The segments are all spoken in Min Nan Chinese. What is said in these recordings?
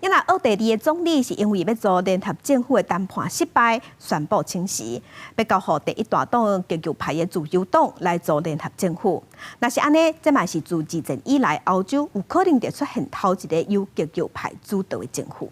因為奧地利的總理是因為欲組聯合政府的談判失敗，宣布請辭，欲交予第一大黨極右派的自由黨來組聯合政府。若是按呢，這嘛是自二戰以來歐洲有可能會出現頭一个由極右派主導的政府。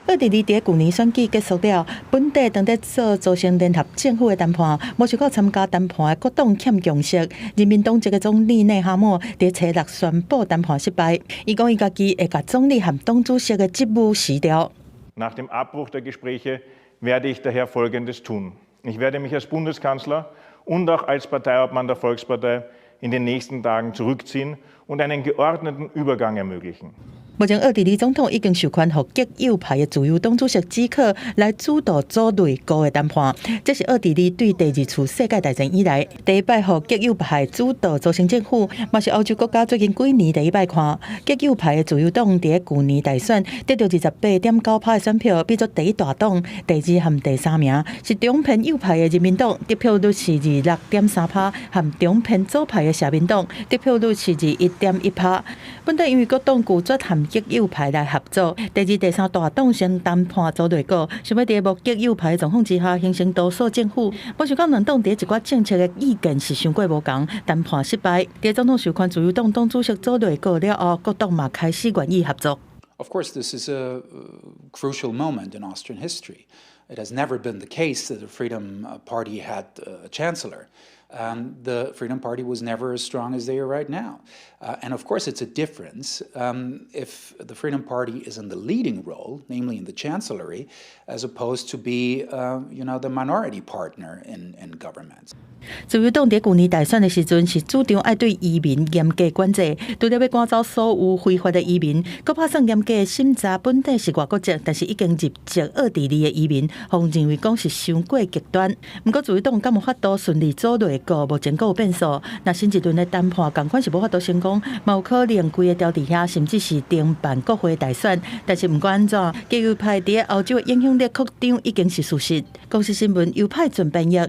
奧地利佇舊年選舉結束了，本底當咧做組成聯合政府的談判，無想到參加談判的各黨欠共識。人民黨籍的總理內哈默佇初六宣布談判失敗，伊講伊家己會共總理和黨主席的職務辭掉。 Nach dem Abbruch der Gespräche werde ich daher Folgendes tun. Ich werde mich als Bundeskanzler und auch als Parteiobmann der Volkspartei in den nächsten Tagen zurückziehen und einen geordneten Übergang ermöglichen. 目前奧地利總統已經授權予極右派的自由黨主席基克來主導組內閣的談判。這是奧地利對第二次世界大戰以來第一擺予極右派主導組成政府，嘛是歐洲國家最近幾年第一擺看。極右派的自由黨佇舊年大選得著28.9%的選票，變做第一大黨。第二和第三名是中偏右派的人民黨，得票率是26.3%，和中偏左派的社民黨得票率是21.1%。本底因為各黨拒絕和極右派來合作，第二、第三大黨先談判組內閣，想欲佇無極右派的狀況之下形成多數政府。無想到兩黨佇一寡政策的意見是傷過無仝，談判失敗。佇總統授權自由黨黨主席組內閣了後，各黨嘛開始願意合作。 Of course, this is a crucial moment in Austrian history. It has never been the case that the Freedom Party had a chancellor. The Freedom Party was never as strong as they are right now. And of course, it's a difference if the Freedom Party is in the leading role, namely in the chancellery, as opposed to be the minority partner in government. 自由黨佇舊年大選的時陣，是主張愛對移民嚴格管制，除了欲趕走所有非法的移民，閣拍算嚴格審查本底是外國籍，但是已經入籍奧地利的移民，予人認為講是傷過極端。毋過自由黨敢有法度順利組內閣，目前閣有變數。若新一輪的談判仝款是無法度成功，嘛有可能規个牢佇遐，甚至是停辦國會大選。但是毋管按怎，極右派佇歐洲的影響力擴張已經是事實。公視新聞由派准編譯。